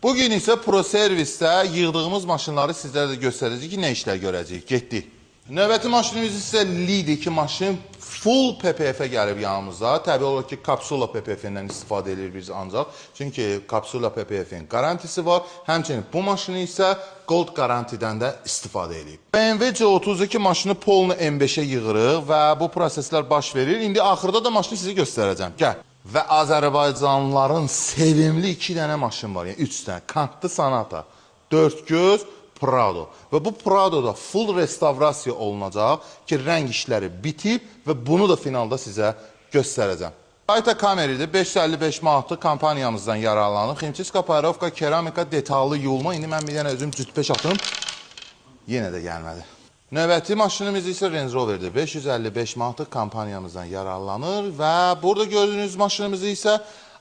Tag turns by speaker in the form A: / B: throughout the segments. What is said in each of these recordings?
A: Bugün isə Pro Servisdə yığdığımız maşınları sizlərə də göstərəcəyik ki, nə işlər görəcəyik. Getdik. Növbəti maşınımız isə Lidi ki, maşın full PPF-ə gəlib yanımıza. Təbii olaraq ki, kapsula PPF-dən istifadə edirik biz ancaq. Çünki kapsula PPF-in qarantisi var. Həmçinin bu maşını isə Gold qarantidən də istifadə edib. BMW C32 maşını polnu M5-ə yığırıq və bu proseslər baş verir. İndi axırda da maşını sizə göstərəcəm. Gəl. Və Azərbaycanlıların sevimli 2 dənə maşın var, yəni 3 dənə. Kantlı Sonata, 4 göz, Prado. Və bu Prado-da full restavrasiya olunacaq ki, rəng işləri bitib və bunu da finalda sizə göstərəcəm. Toyota Camry-dir, 555 manatlıq kampaniyamızdan yararlanıb. Ximçiska, payrovka, keramika, detallı yuyulma. İndi mən bir dənə özüm cütbeş atım. Yenə də gəlmədi. Növbəti maşınımız isə Range Rover-dir. 555 manatlıq kampaniyamızdan yararlanır və burada gördüyünüz maşınımızı isə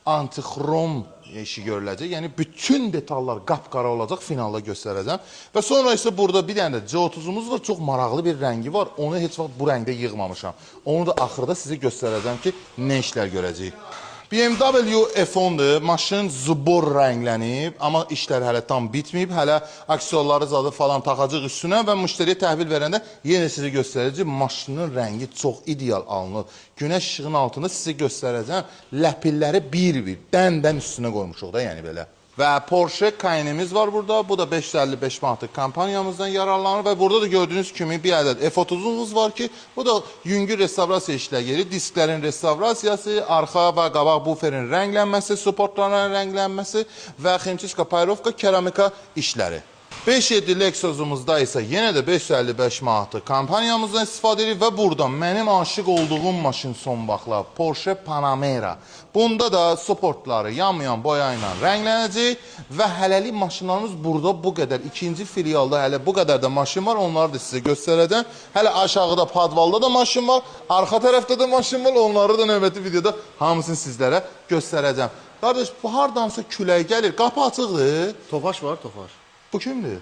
A: antixrom işi görüləcək. Yəni bütün detallar qapqara olacaq, finalda göstərəcəm. Və sonra isə burada bir dənə də C30-umuz var, çox maraqlı bir rəngi var. Onu heç vaxt bu rəngdə yığmamışam. Onu da axırda sizə göstərəcəm ki, nə işlər görəcəyik. BMW F10-dur. Maşın zubor rənglənib, amma işlər hələ tam bitməyib. Hələ aksesuarları zadı falan taxacaq üstünə və müştəriyə təhvil verəndə yenə sizə göstərəcək. Maşının rəngi çox ideal alınır. Günəş işığının altında sizə göstərəcəm. Ləpirləri bir-bir, dən-dən üstünə qoymuşuq da, yəni belə. Və Porsche Cayenne-imiz var burada. Bu da 555 manatlıq kampaniyamızdan yararlanır və burada da gördüyünüz kimi bir ədəd F30-umuz var ki, bu da yüngül restavrasiya işləri gedir. Disklərin restavrasiyası, arxa və qabaq buferin rənglənməsi, suportların rənglənməsi və ximçiska, payrovka, keramika işləri. 5.7 Lexus-umuzda isə yenə də 555 manatlıq kampaniyamızdan istifadə edirik və burada mənim aşiq olduğum maşın son vaxtlar Porsche Panamera. Bunda da suportları yanmayan boya ilə rənglənəcək və hələlik maşınlarımız burada bu qədər. İkinci filialda hələ bu qədər də maşın var, onları da sizə göstərəcəm. Hələ aşağıda padvalda da maşın var, arxa tərəfdə də maşın var, onları da növbəti videoda hamısını sizlərə göstərəcəm. Qardaş, bu hardansa külək gəlir, qapı açıqdır.
B: Tofaş var, Tofaş.
A: Bu kimdir?